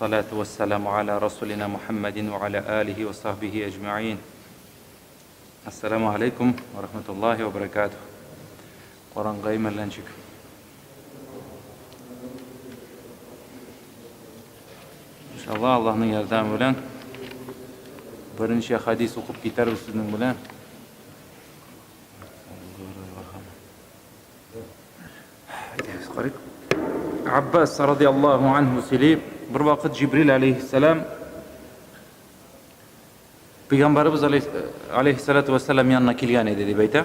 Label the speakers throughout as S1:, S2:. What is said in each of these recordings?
S1: Вассалату вассаламу аля расулина Мухаммадин ва аля алихи ва сахбихи аҗмаин. Ассаламу алейкум ва рахматуллахи ва баракатух. Караңгы мәлләнчик. Иншалла, Аллаһның ярдәме белән берничә хадис укып китәрбез сезнең белән. Әйдәгез, карыйк. Аббас радиаллаһу анһу сөйли, бер вакыт Җибрил алейһиссалам Пәйгамбәребез алейһиссалату вассалам янына килгән иде дип әйтә.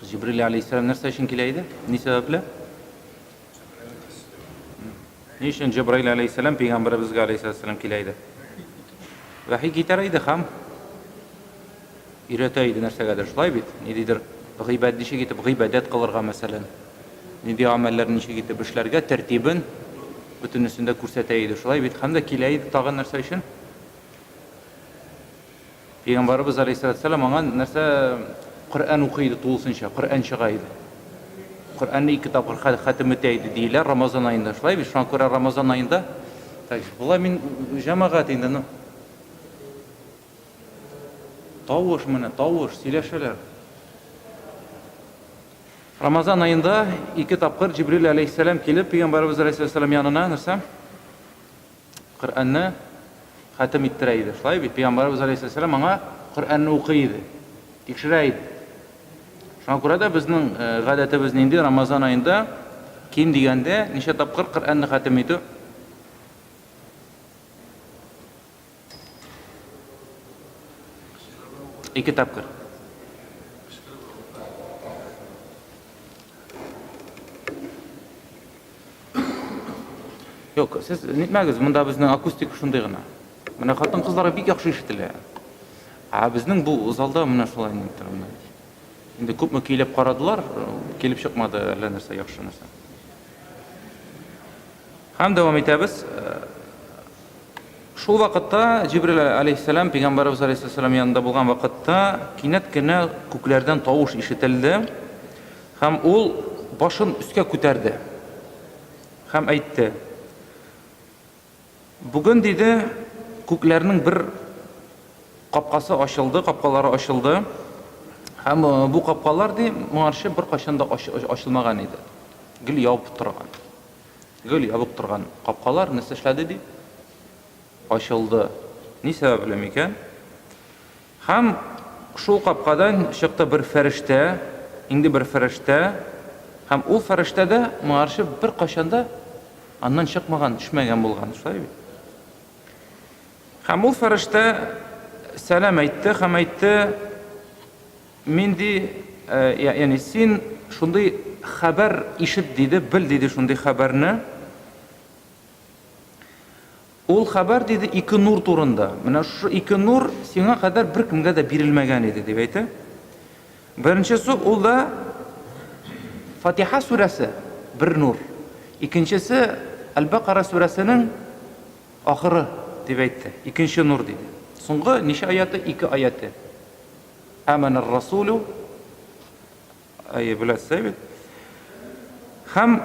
S1: Җибрил алейһиссалам нәрсә өчен килә иде? Ни сәбәпле? Ни өчен Җибрил алейһиссалам пәйгамбәребезгә алейһиссалам килә иде? Вәхи китерә иде һәм өйрәтә иде нәрсәгәдер, шулай бит? Ниндидер гыйбад ничек итеп гыйбадәт кылырга, мәсәлән, нинди гамәлләрне ничек итеп эшләргә, тәртибен бөтенесен дә күрсәтә иде, шулай бит? Һәм дә килә иде тагын нәрсә өчен? Пәйгамбәребез алейһиссалату аңа нәрсә Коръән укый иде тулысынча, Коръән чыга иде. Коръәнне ике тапкыр хәтем итә иде диелә Рамазан аенда. Шулай бит? Шуңа күрә Рамазан аенда так, болай мин җәмәгать инде, ну Тавыш менә, тавыш, сөйләшәләр. Рамазан аенда ике тапкыр Җибрил алейһиссәлам килеп, Пәйгамбәребез алейһиссәлам янына нәрсә? Коръәнне хәтем иттерә иде. Шулай бит, Пәйгамбәребез алейһиссәлам аңа Коръәнне укый иде, тикшерә иде. Шуңа күрә дә безнең э, гадәтебез нинди? Рамазан аенда ким дигәндә ничә тапкыр Коръәнне хәтем итү? Ике тапкыр. Юк, сез нитмәгез, монда безнең акустика шундый гына. Менә хатын-кызларга бик яхшы ишетелә. Ә безнең бу залда менә шулай ниттер менә. Инде күпме көйләп карадылар, килеп чыкмады әллә нәрсә яхшы нәрсә. Һәм дәвам итәбез. Шул вакытта Җибрил алейһиссәлам пәйгамбәребез алейһиссәлам янында булган вакытта кинәт кенә күкләрдән тавыш ишетелде һәм ул башын өскә күтәрде һәм әйтте: Бүген, диде, күкләрнең бер капкасы ачылды, капкалары ачылды. Һәм бу капкалар, ди, моңарчы беркайчан да ачылмаган иде. Гел ябып торган. Гел ябык торган капкалар нәрсә эшләде ди? Ачылды. Ни сәбәпле микән? Һәм шул капкадан чыкты бер фәрештә, инде бер фәрештә, һәм ул фәрештә дә моңарчы беркайчан да аннан чыкмаган, төшмәгән булган, шулай бит? Һәм ул фәрештә сәлам әйтте һәм әйтте, Мин ди, ягъни син шундый хәбәр ишет, диде, бел, диде шундый хәбәрне. Ул хәбәр, диде, ике нур турында. Менә шушы ике нур сиңа кадәр беркемгә дә бирелмәгән иде, дип әйтә. Беренчесе ул да Фатиха сүрәсе, бер нур. Икенчесе Әл-Бакара сүрәсенең ахыры, дип әйтте. Икенче нур, диде. Соңгы ничә аяты? Ике аяты. Аманар Расулю, әйе, беләсез бит. Һәм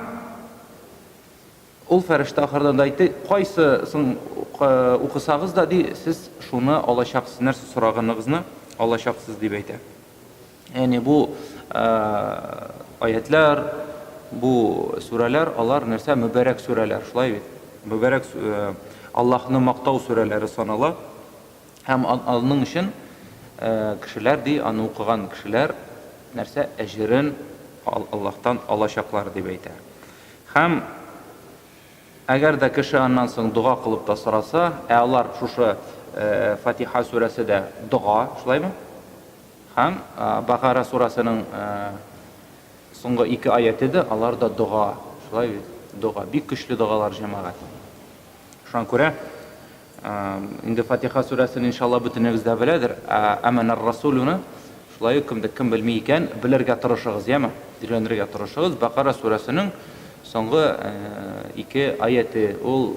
S1: ул фәрештә ахырдан да әйтте, кайсысын укысагыз да, ди, сез шуны алачаксыз, нәрсә сораганыгызны алачаксыз, дип әйтә. Ягъни бу аятлар, бу сүрәләр, алар нәрсә? Мөбарәк сүрәләр, шулай бит? Мөбарәк Аллаһны мактау сүрәләре санала. Һәм аның өчен кешеләр, ди, аны укыган кешеләр нәрсә әҗерен Аллаһтан алачаклар, дип әйтә. Һәм әгәр дә кеше аннан соң дога кылып та сораса, ә алар шушы Фатиха сүрәсе дә дога, шулаймы? Һәм Бакара сурасының соңгы ике аяте дә алар да дога, шулай бит? Дога, бик көчле догалар, җәмәгать. Шуңа күрә инде Фатиха сүрәсен иншалла бөтенегез дә беләдер. Ә Аманар Расулуны шулай ук кемдә кем белми икән, белергә тырышыгыз, яме? Өйрәнергә тырышыгыз. Бакара сүрәсенең соңгы ике аяте ул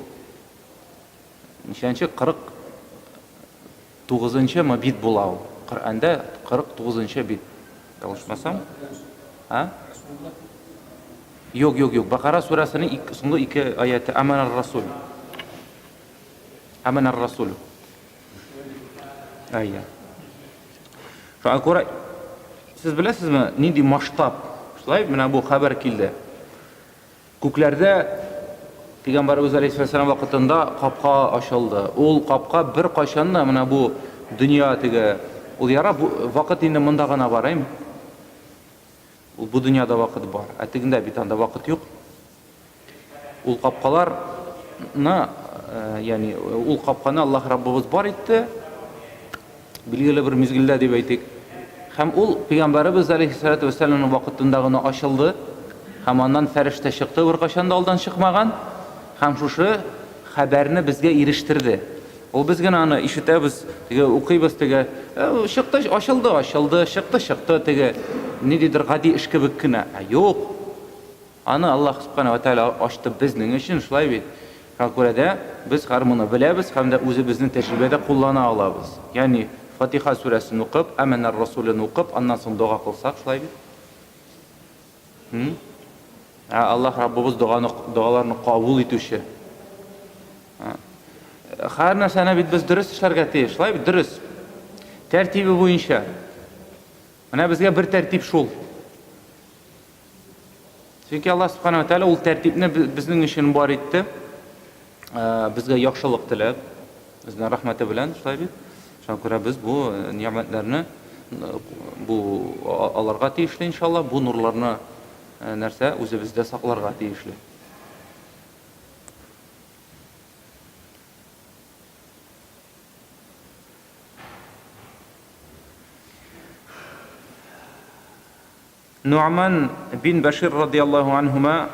S1: ничәнче 49 мы бит була ул. Коръәндә 49 бит. Ялгышмасам? А? Юк, юк, юк. Бакара сүрәсенең соңгы ике аяте Аманар Расул. Әмәнәр Расулю. Әйе. Шуңа күрә сез беләсезме, нинди масштаб? Шулай менә бу хәбәр килде. Күкләрдә Пәйгамбәребез алейһиссалам вакытында капка ачылды. Ул капка бер кайчан да менә бу дөнья теге ул яра бу вакыт инде монда гына бар, әйме? Ул бу дөньяда вакыт бар, ә тегендә бит анда вакыт юк. Ул капкаларны, ягъни ул капканы Аллаһ Раббыбыз бар итте, билгеле бер мизгелдә дип әйтик. Һәм ул пәйгамбәребез алейһиссалату вәссәламның вакытында гына ачылды. Һәм аннан фәрештә чыкты, беркайчан да алдан чыкмаган. Һәм шушы хәбәрне безгә ирештерде. Ул без генә аны ишетәбез, теге укыйбыз, теге «Э, чыкты, ачылды, ачылды, чыкты, чыкты, теге ниндидер гади эш кебек кенә. Ә юк. Аны Аллаһ Субхана ва Тәгалә ачты безнең өчен, шулай бит? Шуңа күрә дә без һәр моны беләбез һәм дә үзебезнең тәҗрибәдә куллана алабыз. Ягъни Фатиха сүрәсен укып, Әмәнәр Расулен укып, аннан соң дога кылсак, шулай бит? Хм? Ә Аллаһ Раббыбыз доганы, догаларны кабул итүче. Һәр нәрсәне бит без дөрес эшләргә тиеш, шулай бит? Дөрес. Тәртибе буенча. Менә безгә бер тәртип шул. Чөнки Аллаһ Субхану ва Тәгалә ул тәртипне безнең өчен бар итте. Безгә яхшылык теләп, үзенең рәхмәте белән, шулай бит? Шуңа күрә без бу нигъмәтләрне бу аларга тиешле, иншалла, бу нурларны нәрсә үзебездә сакларга тиешле. Нугман бин Бәшир радияллаһу анһума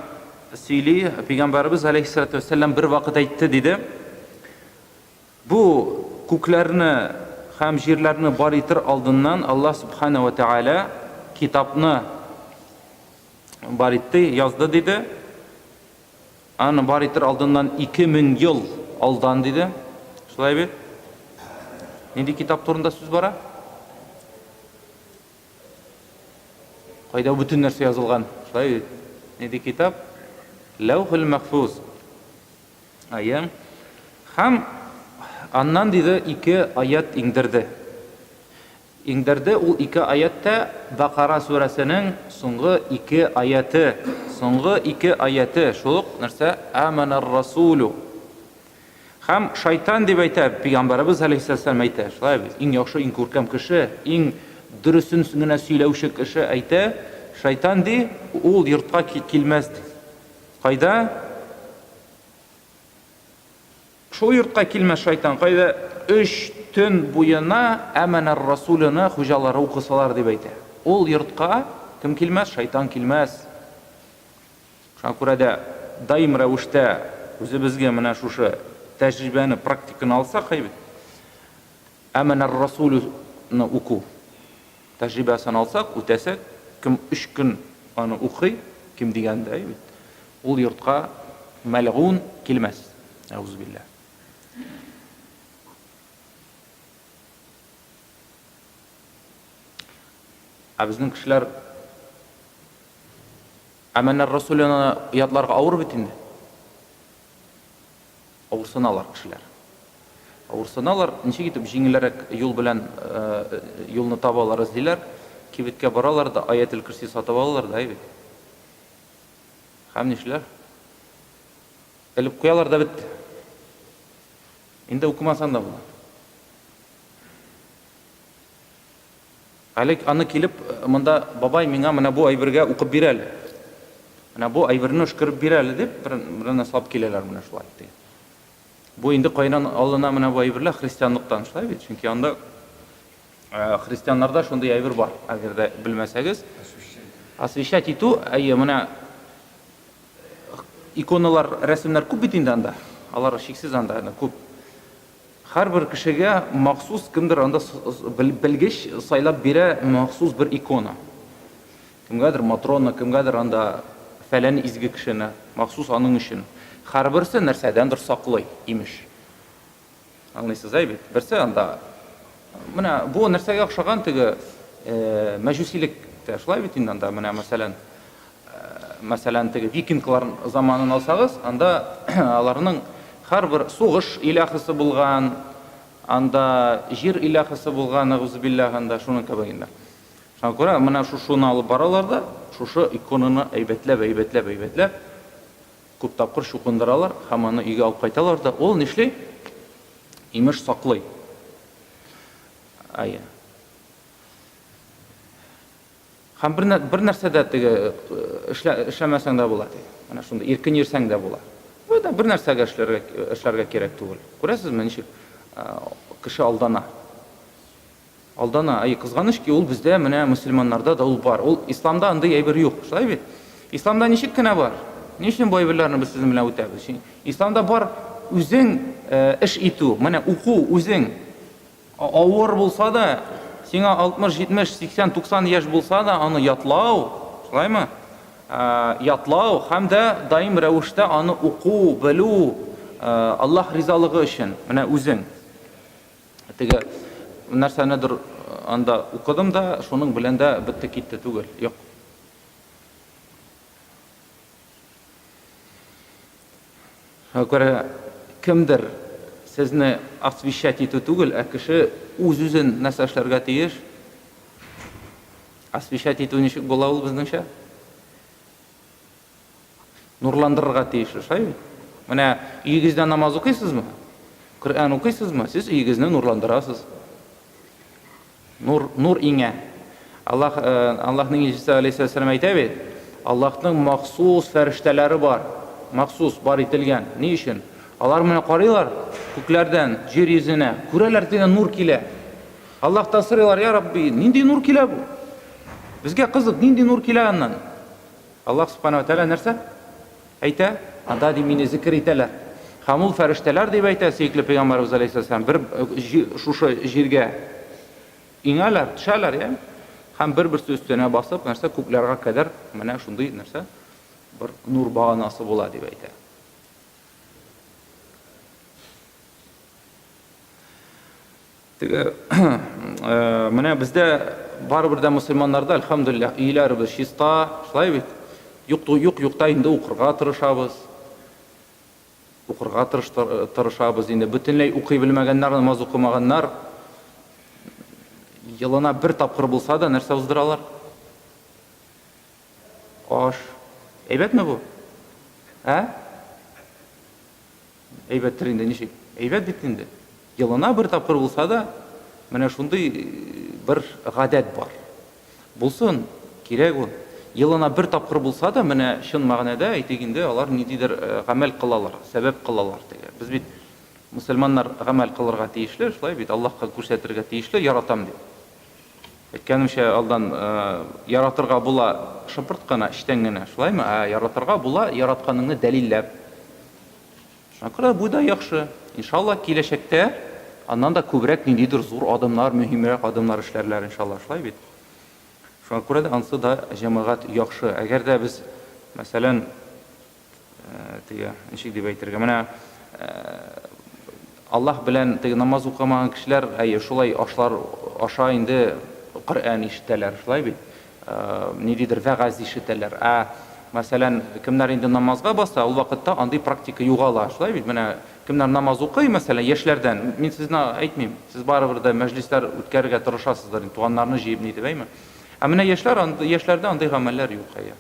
S1: сөйли, Пәйгамбәребез галәйһиссалату вәссәлам бер вакыт әйтте, диде, Бу күкләрне һәм җирләрне бар итер алдыннан Аллаһ сүбхәнәһү вә тәгалә китапны бар итте, язды, диде. Аны бар итер алдыннан 2000 ел алдан, диде. Шулай бит? Нинди китап турында сүз бара? Кайда бөтен нәрсә язылган? Шулай бит? Нинди китап? Ләүхул Мәхфуз. Әйе. Һәм аннан диде ике аят иңдерде. Иңдерде ул ике аят та Бакара сүрәсенең соңгы ике аяты. Соңгы ике аяты шул ук нәрсә? Аманар расулу. Һәм шайтан дип әйтә, пәйгамбәребез алейһиссәлам әйтә, шулай бит, иң яхшы, иң күркәм кеше, иң дөресен генә сөйләүче кеше әйтә, шайтан ди, ул йортка килмәс ди. Кайда? Шул йортка килмәс шайтан, кайда өч төн буена Әмәнәр Расулыны хуҗалары укысалар дип әйтә. Ул йортка кем килмәс? Шайтан килмәс. Шуңа күрә дә даим рәвештә үзебезгә менә шушы тәҗрибәне, практиканы алсак, әйбәт. Әмәнәр Расулны уку тәҗрибәсен алсак, үтәсәк, кем өч көн аны укый, ким дигәндә, әйбәт, ул йортка мәлгун килмәс. Әүзүбилләһ. Ә безнең кешеләр Әмәнәр Расулины ятларга авыр бит инде. Авырсыналар кешеләр. Авырсыналар, ничек итеп җиңелрәк юл белән юлны табалар, эзлиләр. Кибеткә баралар да Аятел Көрси сатып алалар да, әйбит. Һәм нишлиләр? Элеп куялар да бетте. Инде укымасаң да була. Әле аны килеп, монда, бабай, миңа менә бу әйбергә укып бир әле. Менә бу әйберне өшкереп бир әле, дип, бер нәрсә алып киләләр менә шулай ди. Бу инде кайдан алына менә бу әйберләр? Христианлыктан, шулай бит? Чөнки анда христианнарда шундый әйбер бар, әгәр дә белмәсәгез. Освещать итү, әйе, менә иконалар, рәсемнәр күп бит инде анда. Алар чиксез анда күп. Һәрбер кешегә махсус кемдер анда белгеч сайлап бирә махсус бер икона. Кемгәдер Матрона, кемгәдер анда фәлән изге кешене, махсус аның өчен. Һәрберсе нәрсәдәндер саклый, имеш. Аңлыйсыз, әй бит? Берсе анда менә бу нәрсәгә охшаган теге мәҗүсилек тә шулай бит инде анда менә мәсәлән, мәсәлән, теге викинглар заманын алсагыз, анда аларның Һәрбер сугыш илаһысы булган, анда җир илаһысы булган, нәгузубиллаһ, анда шуның кебек инде. Шуңа күрә менә шушыны алып баралар да, шушы иконаны әйбәтләп, әйбәтләп, әйбәтләп күп тапкыр чукындыралар һәм аны өйгә алып кайталар да, ул нишли? Имеш, саклый. Әйе. Һәм бер, бер нәрсә дә теге эшлә, эшләмәсәң дә була теге. Менә шунда иркен йөрсәң дә була. Бу да бер нәрсәгә эшләргә эшләргә кирәк түгел. Күрәсезме, ничек кеше алдана. Алдана. Әй, кызганыч ки, ул бездә менә мөселманнарда да ул бар. Ул исламда андый әйбер юк. Шулай бит? Исламда ничек кенә бар? Ни өчен бу әйберләрне без сезнең белән үтәбез? Исламда бар үзең эш итү, менә уку үзең. Авыр булса да, сиңа 60, 70, 80, 90 яшь булса да, аны ятлау, шулаймы? Ятлау һәм дә даим рәвештә аны уку, белү, Аллаһ ризалыгы өчен, менә үзең. Теге нәрсәнедер анда укыдым да, шуның белән дә бетте китте түгел. Юк. Шуңа күрә кемдер сезне освещать итү түгел, ә кеше үз-үзен нәрсә эшләргә тиеш? Освещать итү ничек була ул безнеңчә? Нурландырырга тиеш, шулай бит? Менә өегездә намаз укыйсызмы? Коръән укыйсызмы? Сез өегезне нурландырасыз. Нур, нур иңә. Аллаһ, э, Аллаһның илчесе алейһиссәлам әйтә бит, Аллаһның махсус фәрештәләре бар. Махсус бар ителгән. Ни өчен? Алар менә карыйлар күкләрдән җир йөзенә, күрәләр дигән нур килә. Аллаһтан сорыйлар, я Рабби, нинди нур килә бу? Безгә кызык, нинди нур килә аннан? Аллаһ субхана ва тәгалә нәрсә? Әйтә, анда ди мине зикер итәләр. Һәм ул фәрештәләр дип әйтә сөекле пәйгамбәребез алейһиссәлам, бер шушы җиргә иңәләр, төшәләр, я? Һәм бер-берсе өстенә басып, нәрсә күкләргә кадәр менә шундый нәрсә бер нур баганасы була дип әйтә. Теге менә бездә барыбер дә мөселманнарда, әлхәмдүлилләһ, өйләребез чиста, шулай бит? Юк, юк, юкта инде укырга тырышабыз. Укырга тырышабыз инде. Бөтенләй укый белмәгәннәр, намаз укымаганнар елына бер тапкыр булса да нәрсә уздыралар? Аш. Әйбәтме бу? Ә? Әйбәттер инде, ничек? Әйбәт бит инде. Елына бер тапкыр булса да, менә шундый бер гадәт бар. Булсын, кирәк ул. Елына бер тапкыр булса да, менә чын мәгънәдә, әйтик инде, алар ниндидер гамәл кылалар, сәбәп кылалар теге. Без бит мөселманнар гамәл кылырга тиешле, шулай бит, Аллаһка күрсәтергә тиешле, яратам дип. Әйткәнемчә, алдан яратырга була шыпырт кына, эчтән генә, шулаймы? Ә яратырга була яратканыңны дәлилләп. Шуңа күрә бу да яхшы. Иншалла, киләчәктә аннан да күбрәк ниндидер зур адымнар, мөһимрәк адымнар эшләрләр, иншалла, шулай бит? Шуңа күрә дә ансы да җәмәгать яхшы. Әгәр дә без, мәсәлән, теге, ничек дип әйтергә, менә Аллаһ белән теге намаз укымаган кешеләр, әйе, шулай ашлар аша инде Коръән ишетәләр, шулай бит? Ниндидер вәгазь ишетәләр. Ә мәсәлән, кемнәр инде намазга баса, ул вакытта андый практика югала, шулай бит? Менә кемнәр намаз укый, мәсәлән, яшьләрдән, мин сезне әйтмим, сез барыбер дә мәҗлесләр үткәрергә тырышасыздыр, туганнарны җыеп ни дип, әйме? Ә менә яшьләр, яшьләрдә андый гамәлләр юк, әйе.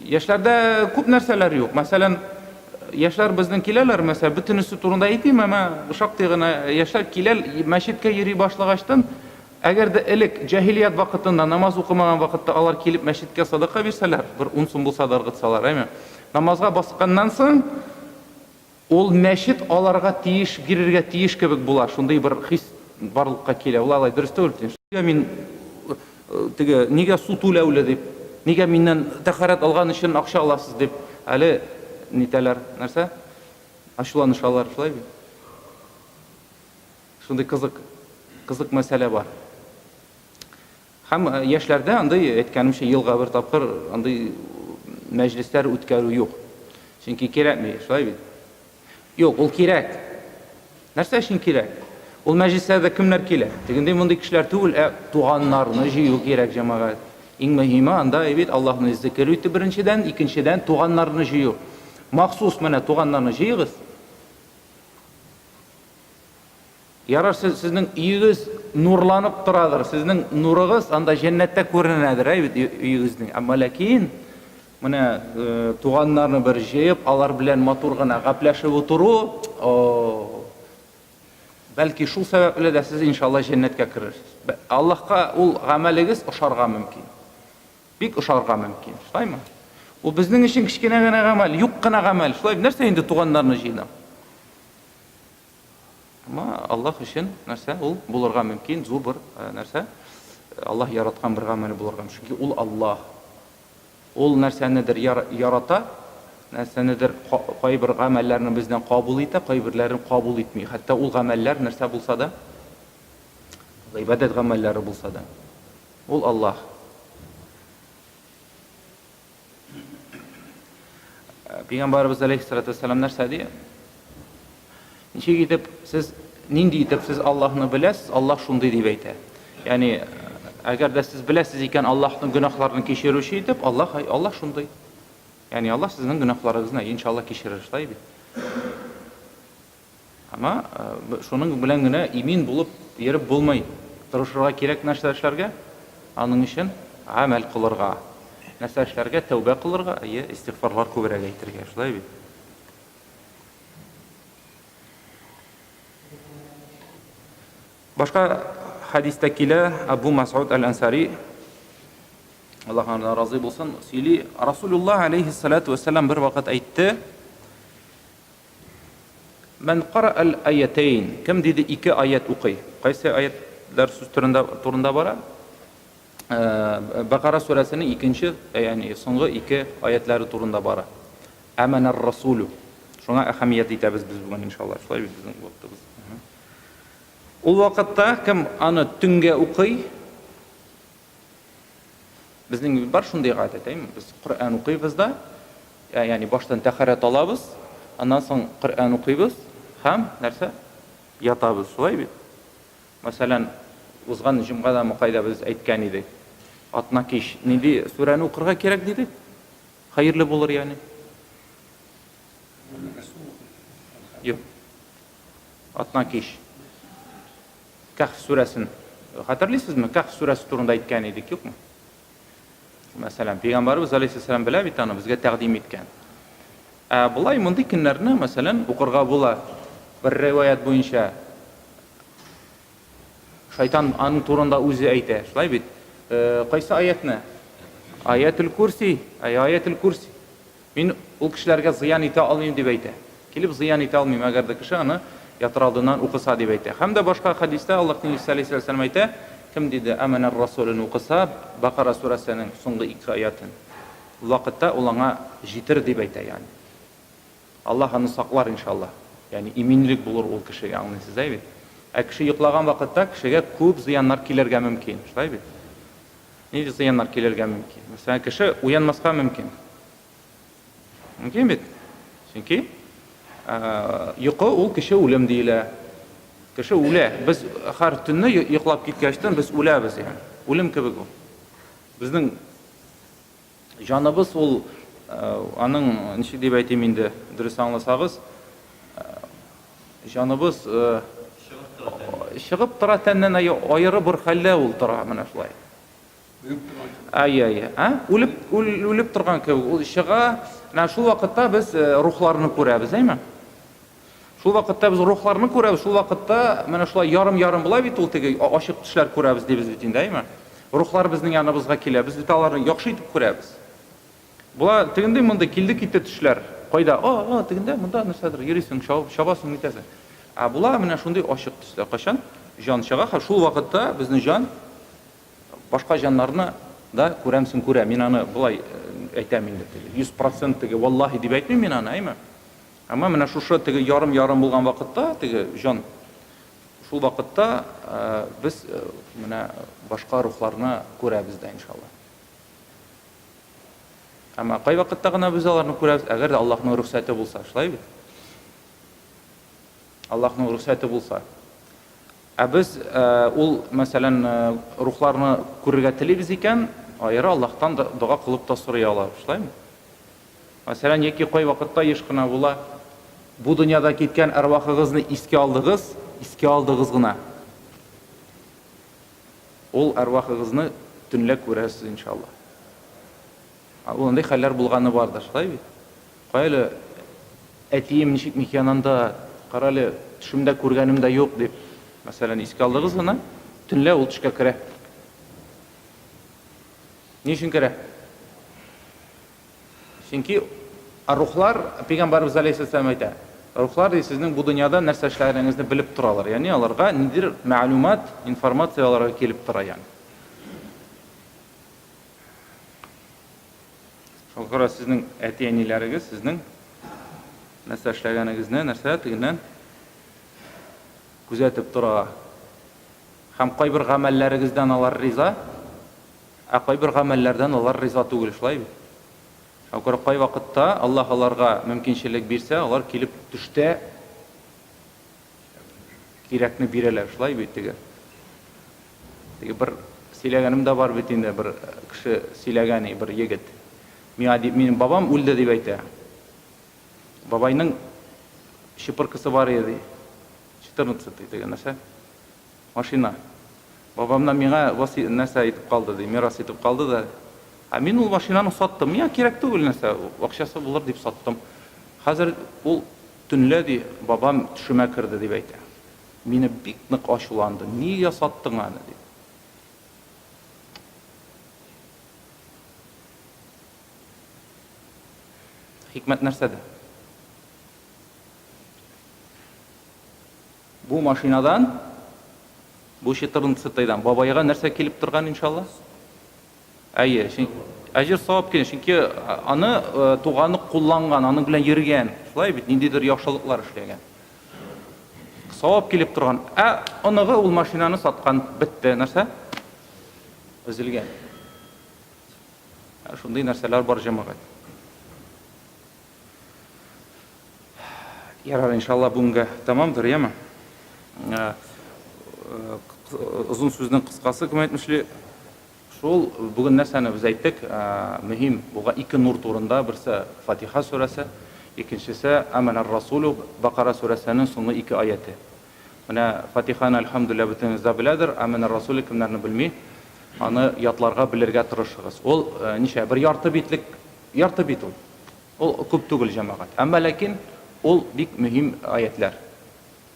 S1: Яшьләрдә күп нәрсәләр юк. Мәсәлән, яшьләр безнең киләләр, мәсәлән, бөтенесе турында әйтмим, әмма шактый гына яшьләр килә, мәчеткә йөри башлагачтын, әгәр дә элек җаһилият вакытында намаз укымаган вакытта алар килеп мәчеткә садака бирсәләр, бер ун сум булса да ыргытсалар, әйме? Намазга басканнан соң, Ул мәчет аларга тиеш, бирергә тиеш кебек була, шундый бер хис барлыкка килә. Ул алай дөрес түгел бит. Нигә мин теге, нигә су түләүле дип, нигә миннән тәһарәт алган өчен акча аласыз дип, әле нитәләр, нәрсә? Ачуланышалар, шулай бит? Шундый кызык, кызык мәсьәлә бар. Һәм яшьләрдә андый, әйткәнемчә, елга бер тапкыр андый мәҗлесләр үткәрү юк. Чөнки кирәкми, шулай бит? Юк, ул кирәк. Нәрсә өчен кирәк? Ул мәҗлесләрдә кемнәр килә? Тегендәй мондый кешеләр түгел, ә туганнарны җыю кирәк, җәмәгать. Иң мөһиме анда бит Аллаһны зикер итү беренчедән, икенчедән туганнарны җыю. Махсус менә туганнарны җыегыз. Ярар, сез, сезнең өегез нурланып торадыр, сезнең нурыгыз анда җәннәттә күренәдер, әй бит өегезнең. Әмма ләкин менә э, туганнарны бер җыеп, алар белән матур гына гәпләшеп утыру, о, бәлки шул сәбәпле дә сез иншалла җәннәткә керерсез. Аллаһка ул гамәлегез ошарга мөмкин. Бик ошарга мөмкин, шулаймы? Ул безнең өчен кечкенә генә гамәл, юк кына гамәл. Шулай нәрсә инде туганнарны җыйнау? Әмма Аллаһ өчен нәрсә ул булырга мөмкин, зур бер э, нәрсә. Аллаһ яраткан бер гамәл булырга мөмкин. Чөнки ул Аллаһ. Ул нәрсәнедер ярата, нәрсәнедер кайбер гамәлләрне бездән кабул итә, кайберләрен кабул итми. Хәтта ул гамәлләр нәрсә булса да, гыйбадәт гамәлләре булса да. Ул Аллаһ. Пәйгамбәребез алейхиссалату вассалам нәрсә ди? Ничек итеп сез нинди итеп сез Аллаһны беләсез, Аллаһ шундый дип әйтә. Ягъни, әгәр дә сез беләсез икән Аллаһның гөнаһларын кичерүче итеп, Аллаһ Аллаһ шундый. Ягъни Аллаһ сезнең гөнаһларыгызны иншалла кичерер, шулай бит? Әмма шуның белән генә имин булып йөреп булмый. Тырышырга кирәк нәрсә эшләргә? Аның өчен гамәл кылырга. Нәрсә эшләргә? Тәүбә кылырга, әйе, истигъфарлар күбрәк әйтергә, шулай бит? Башка хәдистә килә, Абу Мас'уд әл-Ансари, Аллаһ аннан разый булсын, сөйли, Расулуллаһ алейһиссалату вәссәлам бер вакыт әйтте, Мән кара'ал аятәйн, кем диде ике аять укый. Кайсы аятлар сүз турында турында бара? Э, Бакара сүрәсенең икенче, э, ягъни соңгы ике аятлары турында бара. Аманар расулю. Шуңа әһәмият итәбез без бүген иншалла. Шулай бит безнең вакытыбыз. Ул вакытта кем аны төнгә укый, Безнең бар шундый гадәт, әйме? Без Коръән укыйбыз да, ягъни баштан тәһарәт алабыз, аннан соң Коръән укыйбыз һәм нәрсә? Ятабыз, шулай бит? Мәсәлән, узган җомгада кайда без әйткән идек. Атна кич нинди сүрәне укырга кирәк дидек? Хәерле булыр, ягъни. Юк. Атна кич. Кәһф сүрәсен хәтерлисезме? Кәһф сүрәсе турында әйткән идек, юкмы? Мәсәлән, пәйгамбәребез алейһиссәлам белә бит аны, безгә тәкъдим иткән. Ә болай мондый көннәрне, мәсәлән, укырга була. Бер риваять буенча шайтан аның турында үзе әйтә, шулай бит? Э, кайсы аятны? Аятул Курси, аятул Курси. Мин ул кешеләргә зыян итә алмыйм, дип әйтә. Килеп зыян итә алмыйм, әгәр дә кеше аны ятыр алдыннан укыса, дип әйтә. Һәм дә башка хәдистә Аллаһның Илчесе алейһиссалату вәссәлам әйтә, кем, диде, Әмәнәр Расулен укыса, Бакара сүрәсенең соңгы ике аятен, ул вакытта ул аңа җитер, дип әйтә, ягъни. Аллаһ аны саклар, иншаллаһ. Ягъни иминлек булыр ул кешегә, аңлыйсыз, әй бит? Ә кеше йоклаган вакытта кешегә күп зыяннар килергә мөмкин, шулай бит? Нинди зыяннар килергә мөмкин? Мәсәлән, кеше уянмаска мөмкин. Мөмкин бит? Чөнки йокы ул кеше үлем диелә. Кеше үлә. Без һәр төнне йоклап киткәчтен без үләбез ягъни. Үлем кебек ул. Безнең җаныбыз ул аның ничек дип әйтим инде, дөрес аңласагыз, җаныбыз чыгып тора тәннән аеры бер хәлдә ул тора менә шулай.
S2: Үлеп торган кебек.
S1: Әйе, әйе. Ә? Үлеп, үлеп торган кебек. Ул чыга. Менә шул вакытта без рухларны күрәбез, әйме? Шул вакытта без рухларны күрәбез, шул вакытта менә шулай ярым-ярым була бит ул теге ачык төшләр күрәбез дибез бит инде, әйме? Рухлар безнең яныбызга килә, без бит аларны яхшы итеп күрәбез. Була тегендә монда килде китте төшләр. Кайда? А, а, тегендә, монда нәрсәдер йөрисең, чабасың, нитәсең. Ә була менә шундый ачык төсләр. Кайчан җан чыга һәм шул вакытта безнең җан башка җаннарны да күрәмсең күрә. Мин аны болай әйтәм инде теге 100% теге валлаһи дип әйтмим мин аны, әйме? Әмма менә шушы теге ярым-ярым булган вакытта, теге җан шул вакытта без менә башка рухларны күрәбез дә, иншалла. Әмма кай вакытта гына без аларны күрәбез, әгәр дә Аллаһның рөхсәте булса, шулай бит? Аллаһның рөхсәте булса. Ә без ул, мәсәлән, рухларны күрергә телибез икән, аеры Аллаһтан дога кылып та сорый алабыз, шулаймы? Мәсәлән, яки кайвакытта еш кына була, бу дөньяда киткән әрвахыгызны искә алдыгыз, искә алдыгыз гына. Ул әрвахыгызны төнлә күрәсез, иншалла. Ул андый хәлләр булганы бардыр, шулай бит? Кая әле, әтием ничек микән анда, карале, төшемдә күргәнем дә юк, дип, мәсәлән, искә алдыгыз гына, төнлә ул төшкә керә. Ни өчен керә? Чөнки рухлар, пәйгамбәребез алейһиссәлам әйтә, рухлар ди сезнең бу дөньяда нәрсә эшләгәнегезне белеп торалар. Ягъни аларга ниндидер мәгълүмат, информация аларга килеп тора ягъни. Шуңа күрә сезнең әти-әниләрегез сезнең нәрсә эшләгәнегезне, нәрсә тегеннән күзәтеп тора. Һәм кайбер гамәлләрегездән алар риза, ә кайбер гамәлләрдән алар риза түгел, шулай бит? Шуңа күрә кайвакытта Аллаһ аларга мөмкинчелек бирсә, алар килеп төштә кирәкне бирәләр, шулай бит теге. Теге бер сөйләгәнем дә бар бит инде, бер кеше сөйләгән, бер егет. Миңа дип, минем бабам үлде дип әйтә. Бабайның чыпыркысы бар иде, ди. 14 теге нәрсә. Машина. Бабамнан миңа васи нәрсә итеп калды, ди, мирас итеп калды да. Ә мин ул машинаны саттым. Миңа кирәк түгел нәрсә, акчасы булыр дип саттым. Хәзер ул төнлә, ди, бабам төшемә керде, дип әйтә. Мине бик нык ачуланды. Нигә саттың аны, дип. Хикмәт нәрсәдә? Бу машинадан, бу четырнадцатыйдан бабайга нәрсә килеп торган, иншалла? Әйе, әҗер савап килә, чөнки аны туганы кулланган, аның белән йөргән, шулай бит, ниндидер яхшылыклар эшләгән. Савап килеп торган. Ә оныгы ул машинаны саткан, бетте, нәрсә? Өзелгән. Шундый нәрсәләр бар, җәмәгать. Ярар, иншалла, бүгенгә тәмамдыр, яме? Озын сүзнең кыскасы, кем әйтмешли, шул бүген нәрсәне без әйттек, мөһим булган ике нур турында, берсе Фатиха сүрәсе, икенчесе Аманар Расулю, Бакара сүрәсенең соңгы ике аяте. Менә Фатиханы, әлхәмдүлилләһ, бөтенегез дә беләдер, Аманар Расулю кемнәрне белми, аны ятларга, белергә тырышыгыз. Ул ничә, бер ярты битлек, ярты бит ул. Ул күп түгел, җәмәгать. Әмма ләкин ул бик мөһим аятьләр.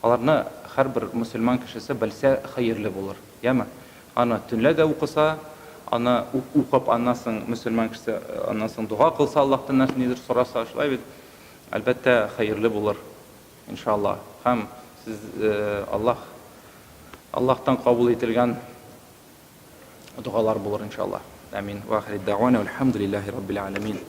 S1: Аларны һәрбер мөселман кешесе белсә хәерле булыр. Яме? Аны төнлә дә укыса, аны укып, аннан соң мөселман кешесе аннан соң дога кылса, Аллаһтан нәрсә нидер сораса, шулай бит, әлбәттә, хәерле булыр, иншаллаһ. Һәм сез Аллаһ Аллаһтан кабул ителгән догалар булыр, иншаллаһ. Амин. Ва ахири дәгъвана вальхамдулиллаһи раббил аламин.